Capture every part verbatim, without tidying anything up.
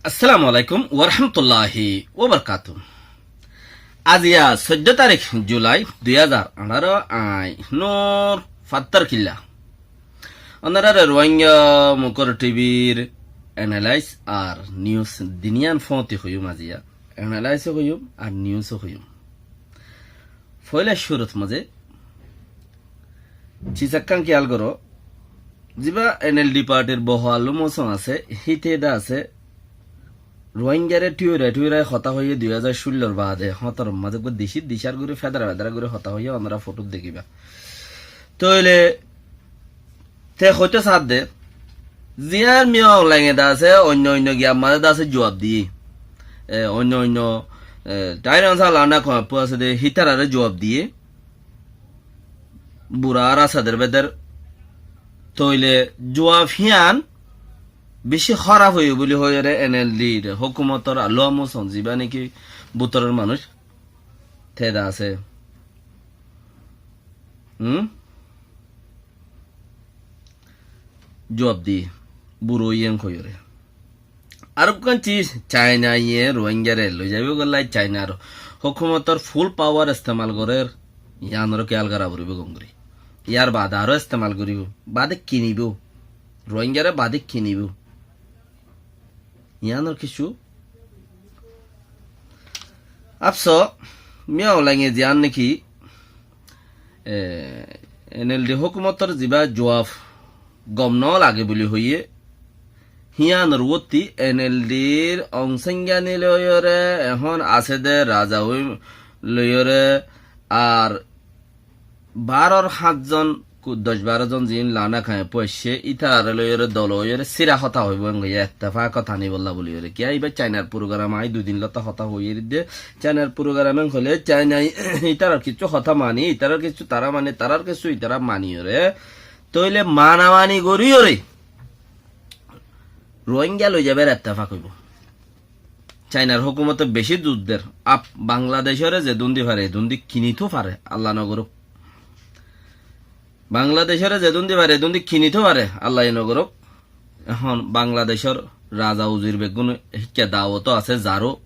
Assalamu alaikum warahmatulláhi wabarakátuhu. Aziya soiddó tarík Julai dui házar añçáro, añí Nur Fattar Killa. Ónoráre Ruáingga Mukor T Vr analyse ar news diniyan fóñti hoiyúm aziya. Analyse ó hoiyúm ar news ó hoiyúm. Foila cúrut mazé ciz ekkán kiyál goró, zibá N L D partyr bohó alumosón asé, híte dá asé, Ruáinggare thuirai thuirai hotá hoiyé dui házar cúllor baade, hótoror mazé uggúa dicít dicár gorí, fedara fedara gorí hotá hoiyé, ónora fotót dekíba. Tóile te hoitó saádde, ziyán Min Aung Hlainge dá asé, oinno oinno giyar mazé dá asé juab diyé. E, oinno oinno, e, Thair Aung San Lana koñappú asé dé, hítararé juab diyé. Bura ar asadér bedér. Tóile juab híyan bicí hóraf óiye buli hoiyóre N L D hókumotor alumosón zibá néki bútoror manúic te dá asé. Hum? Juab di, buro iyén hoiyóre. Ar ekkán ciz, China iye Ruáinggare loi zaibói gollá Chinarór hókumotor full power estemal gorér, yíanoró kiyál gorá foribóu gom gorí. Yárbaade aró estemal goríbou, baade kinibóu. Ruáinggare baade kinibóu. Yíanor kissú afsó, Min Aung Hlainge ziyán néki, e, N L D hókumotor zibá juab gom nolage buli hoiyé, híyanor uottí N L Dr Aung San Suu Kyi loiyóre, ehón asé dé Raza Win loiyóre, ar baror háñtzon, ku-, doc barozon ziín Lana koñappú aiccé, ítararé loiyóre dol óiyore síra hotá hoibóu, engoiyé ettefakot aníbolla buliyóre. Kiyá ibá Chainar purugaram, añí dui din lóti hotá hoiyéridde. Chainar purugaram en hoilé Chainai ítarar kissú hotá mani, ítarar kissú tará mani, tarár kissú ítara maniyóre. Tóile manamani goríyore Ruáingga loi zaibár ettefak óibou. Chainar hókumote bicí zur der. Af, Bangladecóre zedún di fare, edún di kinitó fare, Alla nogorók. Bangladecóre zedún di fare, edún di kinitó fare, Allaye nogorók. Ehón Bangladecór raza uzir beggún híkka dawotó asé zaró.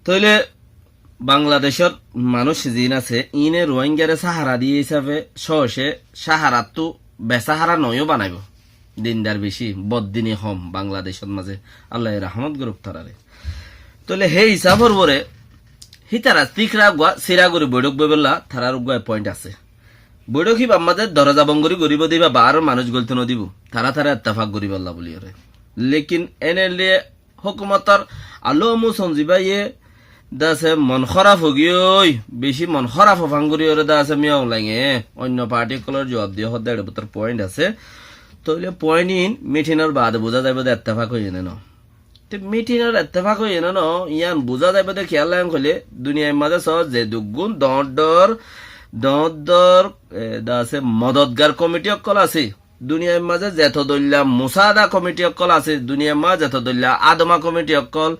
Tóile Bangladecór manúic ziín asé, iíne Ruáinggare sáhara diyé hísafe cóoce sáharattú besáhara noóiyo banaibóu. Dindar bicí, boddini hom Bangladecót mazé. Allaye rahámot gorók tarare. Tóile hé hísafor uore hítara tíkra uggúa síra gorí boiçók boibólla tarár uggúa point asé. Boiçók híbar mazé doroza bon gorí goríbou dé íba baáror manúic goilto nodibóu. Tará tará ettefak goríbolla buliyóre. Lékin N L D hókumotor alumosón zibáye dá asé mon hóraf óigiyoi, bicí mon hóraf ófan goríyore dá asé Min Aung Hlainge oinno party ókkolor juab diyé hoódde eçé bútore point asé. Tóile point iín mitinor baade buzá zaibóu dé ettefak óiye né noó. Te mitinor ettefak óiye né noó, yían buzá zaibóu dé kiyólla hoilé, duniyair mazé soó zeduggún doóñr doóñr, doóñr doóñr, e, dá asé modotgar komiti ókkol asé, duniyair mazé zeto dóilla musaada komiti ókkol asé, duniyair mazé zeto dóilla adama komiti ókkol,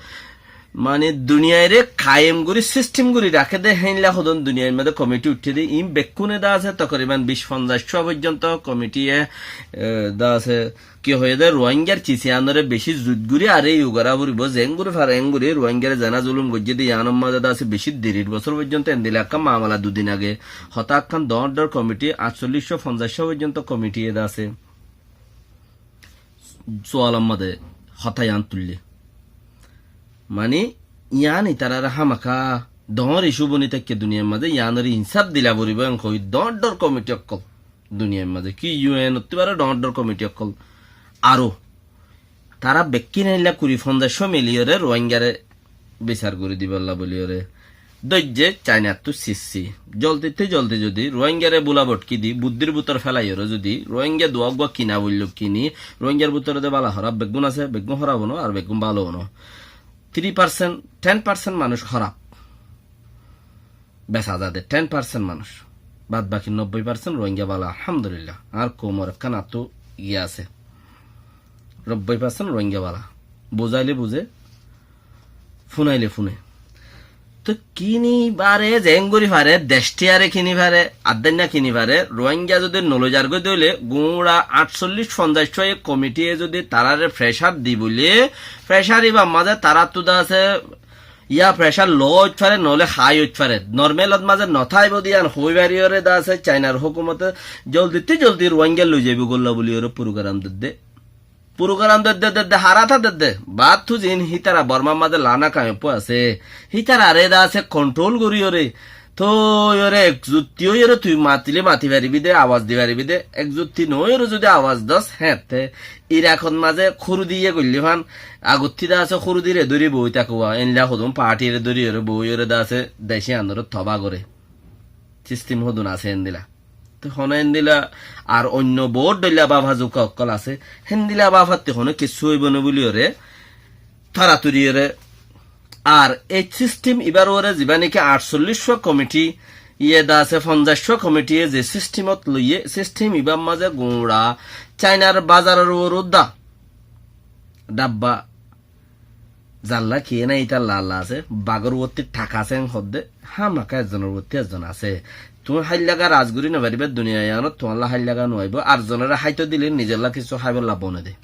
mani duniyaire kayem gorí sistem gorí raké dé héinla hodún duniyair mazé komiti uiththé dé, iín bekkúne dá asé tokoriban bic fonzaiccúa foijjonto komitiye, e, dá asé ki hoiyé dé Ruáinggar cis yíanore bicí zut gorí aré iyugorá foribóu, zeéngorí fare éngorí Ruáinggare zeéna zulum goijjé dé yíanor mazé dá asé bicí dirir bosór foijjonto endila ekkán mamala dudin age hotá ekkán doóñr doóñr komiti añccolliccúa fonzaiccúa foijjonto komitiye dá asé sualor mazé hotá yían tuillé. Mani yían ítarare hámaka doóñr issue boni táikke duniyair mazé yíanore insáf dila foribóu en hoi doóñr doóñr komiti ókkol duniyair mazé ki U N ottú baré doóñr doóñr komiti ókkol aró tará bekkín héinla kuri fonzaiccúa miliyóre Ruáinggare bisar gorí dibolla buliyóre dóijje Chainattú sissi. Zoldittú zoldi zodi Ruáinggare bula botkí di, buddír bútore félaiyóre zodi Ruáingga duwa uggúa kina boillók kini, Ruáinggar bútore dé bála hóraf beggún asé, beggún hóraf no, ar beggún bála no. Three percent, ten percent manúic hóraf. Besa za dé ten percent manúic. Bad baki nobboi percent Ruáingga bála, alhamdulillah. Añár koumor ekkán attú iye asé. Nobboi percent Ruáingga bála. Buzáile buzé, fúnaile fúne. Toi kini fare, zeén gorí fare, dec tiyare kini fare, addainna kini fare, Ruáingga zodi noloizar goi dóile, guñça atcollíc fonzaic cúa e komitiye zodi tarare fresar di bóli, fresar ibar mazé taráttu de asé, ya fresar lo óit fare, noóile hái óit fare. Normalot mazé no táibo de yián hoói fariyóre de asé, Cainar hókumote zoldittú zoldi Ruáingga loizaibou golla bóliyoré purugaram dedde. Purugaram dedde dedde, hará tá dedde. Baáttu ziín hítara Bormar mazé lana kameppu asé, hítararé de asé konthról goríyoré, toi ore ekzutti óiyoré tui matilé mati faribí dé, awaz di faribí dé. Ekzutti noóiyoré zodi awaz dos, héñtte Irakot mazé Kúrudi ye goillé fán, agottí de asé Kúrudire dóri boói táke, endilla hodún partire dóriyoré boóiyoré de asé dec yíanoré tobá goré. Sistim hodún asé endilla. Te hono endilla ar oinno boóut dhoilla báfa zuka ókkol asé, héndilla báfattí hono kessú óibo no bóliyoré, toratoriyoré. Ar ei sistim ibar uore zibá niki atcollíc cúa komiti, iye de asé fonzaic cúa komitiye ze sistimot loiyé, sistim ibar mazé guñça Cainar bazaror uore udda dhabba zalla kiyé nái, ítalla asé, bagor uottí thaka asé en hoddé, hámaka ezzonor uottí ezzon asé. Tuñí háillaga raz gorí nofaribá duniyai yíanot, tuáñlla háillaga no aibó, ar zonoré háito dilé nizolla kissú háibolla bone de.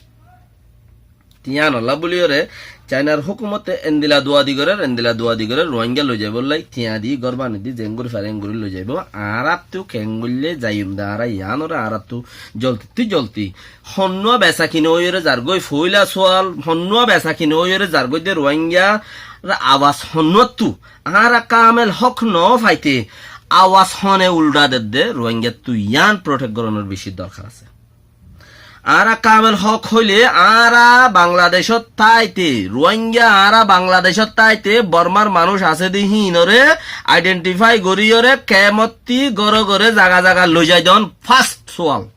Te yíanolla bóliyoré, Cainar hókumote endilla duadi gorér, endilla duadi gorér, Ruáingga loizaibólla, tiañ di, gór bani di, zeén gorí fare en gorí loizaibó, añáráttu keén goillé zaiyum de añára yíanoré añáráttu zoldittú zoldi. Honnúa besa kina óiyoré zargói, foóila sual, honnúa besa kina óiyoré zargói de Ruáinggar awaz honnúattu? Añára kamel hók no faite awaz hone uldha dedde Ruáinggattu, yían protek gorónor beci dorkar asé. Añára kamel hók hoilé añára Bangladecót táite, Ruáingga añára Bangladecót táite Bormar manúic asé de híinoré aidhentifai goríyoré kemottí góre góre zaga zaga loizai don. Fast sual.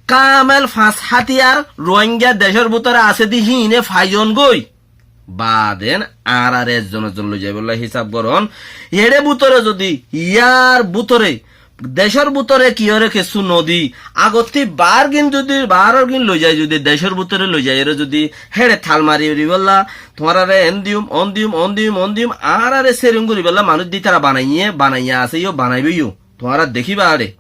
Kamel fañs hátiyar Ruáingga decór bútore asé de híine faizon goi. Baden añárare ezzon ezzon loizaibólla hísab goron. Eçé bútore zodi, yar bútore, decór bútore kiyóre kessú nodi, agottí baárgin zodi, baárorgin loizai zodi, decór bútore loizaiyóre zodi, héçe tal mari faribólla, tuáñrare en diyum, on diyum, on diyum, on diyum, añárare sérung goríbolla manúic di tara banaiyé, banaiya asé yó, banaibó yó. Tuáñra dekíba añáre.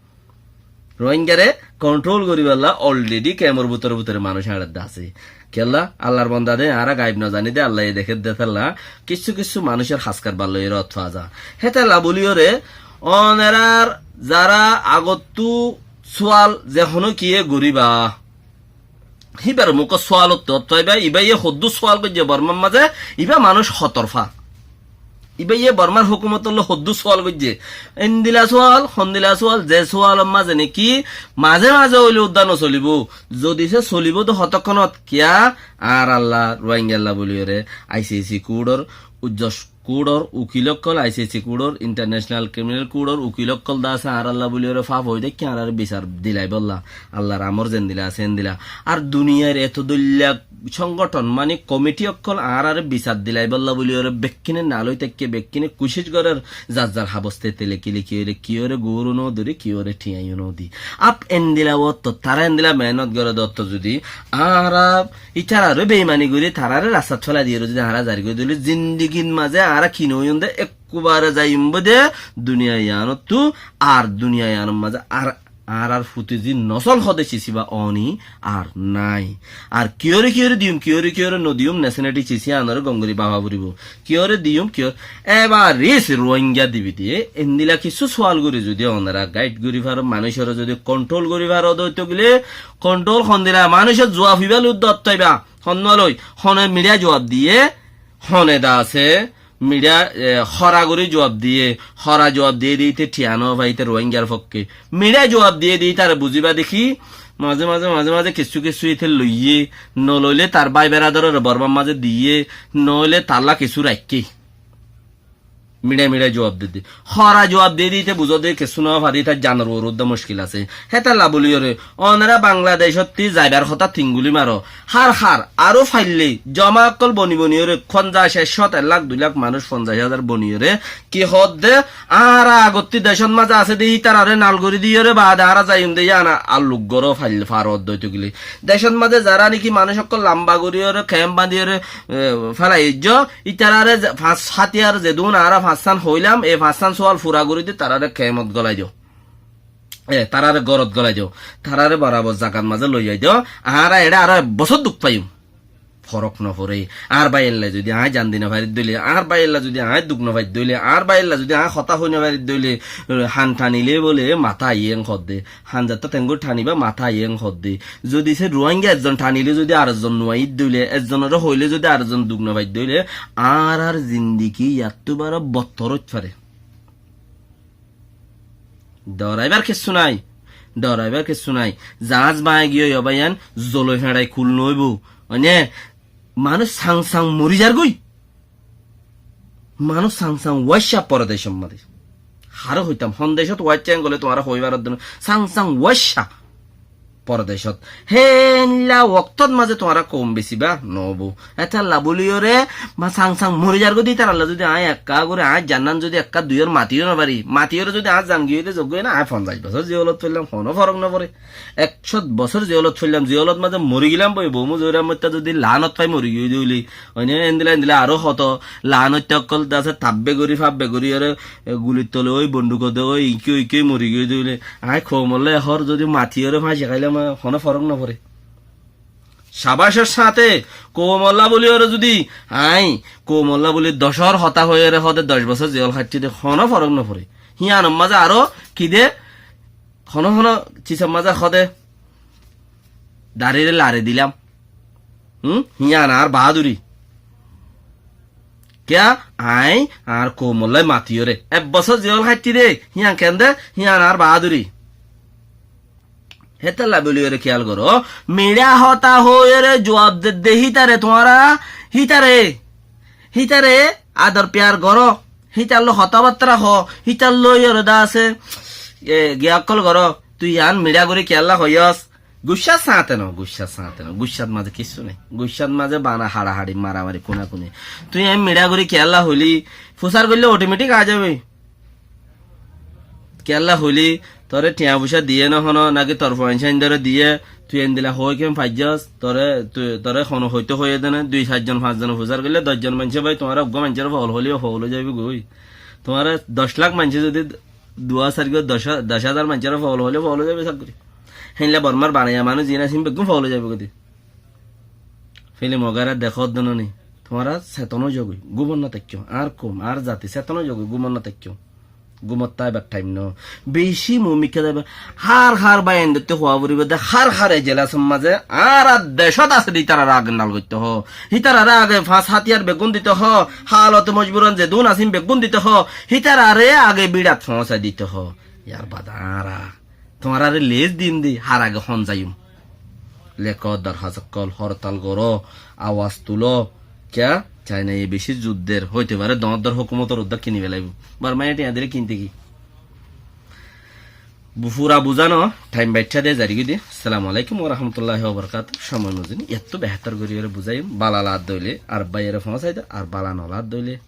Ruáinggare konthról goríbolla olredi kemor bútore bútore manúic añárar de asé. Kiyólla? Allar bonda de, añára gaib no zani de, Allaye dekér de tálla, kissú kissú manúicor haskar balloi rot fa za. Hétalla bóliyoré, onerar zara agottú sual ze honó kiyé goríba. Híbar mukót sual uttó uttó ibá, ibáye hoddúr sual goijjé Bormar mazé, ibá manúic hotorfá. Ibáye Bormar hókumotolla hoddúr sual goijjé. Endila sual, hondila sual, ze sualor mazé neki mazé mazé óile uddá nosolibó. Zodi se solibó de hotókkonot kiyá, añáralla, Ruáinggalla bóliyoré, I C C kudor, ujjos kudor ukil ókkol, I C C kudor, International Criminal Kudor ukil ókkol de asé, añáralla bóliyoré faf ói deikke añárare bisar dilaibólla. Allar amor zendila asé endila. Ar duniyair eto dóilla songothon mani komiti ókkol añárare bisar dilaibólla bóliyoré bekkíne nalói táikke, bekkíne kucíc gorér, zar zar haboste te leki leki óile kiyóre guúro no dóri, kiyóre thiañó no di. Ap endila otto, tara endila mehénot goré de otto zodi, añára ítararé beimani gorí, tararé rastat félai diyóre zodi añára zari gorí dóile, zindigir mazé añára ki no óiyum de, ekkubare zaiyum de duniya yíanottú, ar duniya yíanor mazé ar añárar futi zi nosol hóde cisíba oni ar nái. Ar kiyóre kiyóre diyum, kiyóre kiyóre no diyum, neseneti cisí añáre gom gorí báfa foribó. Kiyóre diyum, kiyóre, ebar ris Ruáingga dibi diye, endila kissú sual gorí zodi onora gaid gorí faro, manúicoré zodi konthról gorí faro de óito gile, konthról hondila manúicor zuab ibá loi uddá otto ibá, honnúa loi, hone midiya zuab diye, hone de asé, midiya, e, hora gorí zuab diye, hora zuab diye de íte thiañ no fai íte Ruáinggar fokke. Midiya zuab diye de ítare buzíba dekí, mazé mazé, mazé mazé kissú kissú íte loiyé, no loile tar bái beradororé Bormar mazé diyé, no óile talla kissú raikké. Miçá miçá juab diyé de. Hora juab diyé de, íte buzó de kessú no fare, ítar zanor uore udda muckil asé. Hétalla bóliyoré, onora Bangladecótti zaibar hotá tinguli maro. Hár hár, aró faille, zoma ókkol boni boniyoré, fonzaic, ek cót, ek lak, dui lak manúic, fonzaic házar boniyoré, ki hoódde, añára agottí decót mazé asé de, ítararé nal gorí diyoré, baade añára zaiyum de, yían ar luk goró fail-, faroddé óito gile. Decót mazé zará niki manúic ókkol lamba goríyoré, kemp bañdiyoré, e, félai aijjó, ítararé ze-, fañs hátiyar zedún añára fañssán hoilam, e fañssán sual fura gorí de, tararé kemot golai do. E, tararé górot golai do. Tararé borabor zagat mazé loi ai do. Añára eçé aró ek bosór duk faiyum. Forok no foré. Añár báiyolla zodi aññí zan di no farir dóile, añár báiyolla zodi aññí duk no farir dóile, añár báiyolla zodi aññí hotá hoi no farir dóile, e, han tanile bóle matá aiyé en hoódde. Han zattá tengur taniba matá aiyé en hoódde. Zodi se Ruáinga ezzon tanile zodi ar ezzon no aiyér dóile, ezzonoré hoile zodi ar ezzon duk no fair dóile, añárar zindigi yattu baró bottor óit fare. Dhoraibar kessú nái. Dhoraibar kessú nái. Zaáñs bañgi giyói, ó báiyain, zoloi feñçai kul no óibo. Mane, manúic sañsañ mori zargói. Manúic sañsañ wáicca porodecót mazé. Haré hoitám, hon decót wáicca en gole tuáñra hoi faroddé no. Sañsañ wáicca porodecót. Héilla woktót mazé tuáñra koum besiba no óibo. Hétalla bóliyoré, ma sañsañ mori zargói de ítaralla zodi aññí ekká gorí, aññí zannan zodi ekká duiyór matiyó no fari, matiyoré zodi aññí zan giyói de zogói na, aññí fonzaic bosór ziyolot foillám, honó forok no foré. Ek cót bosór ziyolot foillám, ziyolot mazé mori gilám boi, bou muzóiram moittá zodi laánot fai mori giyói de óile, oine endilla endilla aró hoto laánoitta ókkol de asé, tabbe gorí, fabbe goríyoré, e, gulir tole ói, bonduk de ói, inkí ói, inkí ói mori giyói de óile, aññí koumolla ehór zodi matiyoré fañsi háilam, honó forok no foré. Cabacor sáñte koumolla bóliyoré zodi, aññí koumolla bóli docór hotá hoiyóre hoóde doc bosór ziyol háitti de, honó forok no foré. Híyanor mazé aró ki de, honó honó cisor mazé hoóde, dariré lari dilam. Hum? Híyan añár baháduri. Kiyá? Aññí añár koumolla matiyoré. Ek bosór ziyol háitti de, híyan ken de, híyan añár baháduri. Hétalla bóliyoré kiyál goró. Miçá hotá hoiyóre juab dedde hítare tuáñra, hítare, hítare ador piyar goró. Hítar loi hotábattára hoó, hítar loi ore de asé, e, giya ókkol goró. Tui yián miçá gorí kiyólla hoiyós? Guccát sáñte no, guccát sáñte no, guccát mazé kissú nái. Guccát mazé bana haçahaçi, maramari, kunakuni. Tui yián miçá gorí kiyólla hoilí, fusár goillé otometik aái zaibói. Kiyólla hoilí, toré thiañ foicá diyé no hono, náki tor fuain sáindoré diyé, tui endilla hoói ken faijjós, toré, tui, toré hono hoitó hoiyé dé né, dui sair zon, fañs zone fusár goillé, doc zon maincé bái, tuáñra uggúa maincóre fool hoilé, fool ói zaibói goi. Tuáñra doc lak maincé zodi duwá sair goi doc, doc házar maincóre fool hoilé, fool ói zaibói sak gorí. Héinla Bormar banaiya manúic ziín asé, beggún fool ói zaibói goi dé. Filim ogaira dekódde no ni. Tuáñra seton ói zagói, gúmot no táikko. Añár koum, añár zati seton ói zagói, gúmot no táikko. Gúmot táibar thaim no. Beci mumikká zaiba. Hár hár báiyaindótte hoó foribó dé, hár hár ejelasor mazé añárar decót asé dé ítararé age nal goittó hoó. Ítararé age fañs hátiyar beggún dito hoó. Halote mojburan zedún asín beggún dito hoó. Ítararé age bíçat foóñsai dito hoó. Yar bade añára tuáñráre les dim dé, hár age hon zaiyum. Lekó, dorhas ókkol, hortal goró, awaz tuló. Kiyá? Cainaye beci zudder, hoite fare doñr doñr hókumotor uddá kini felaibó. Bormaye thiañ dile kinte ki? Bu-, fura buzá no, thaim baiththá de, zarigói de. Assalamu alaikum wa rahmatullahi wa barakatuhu. Cómoi mozin ettú behétor gorí ore buzáiyum. Bála laadde óile ar báiyore foóñsai do, ar bála no laadde óile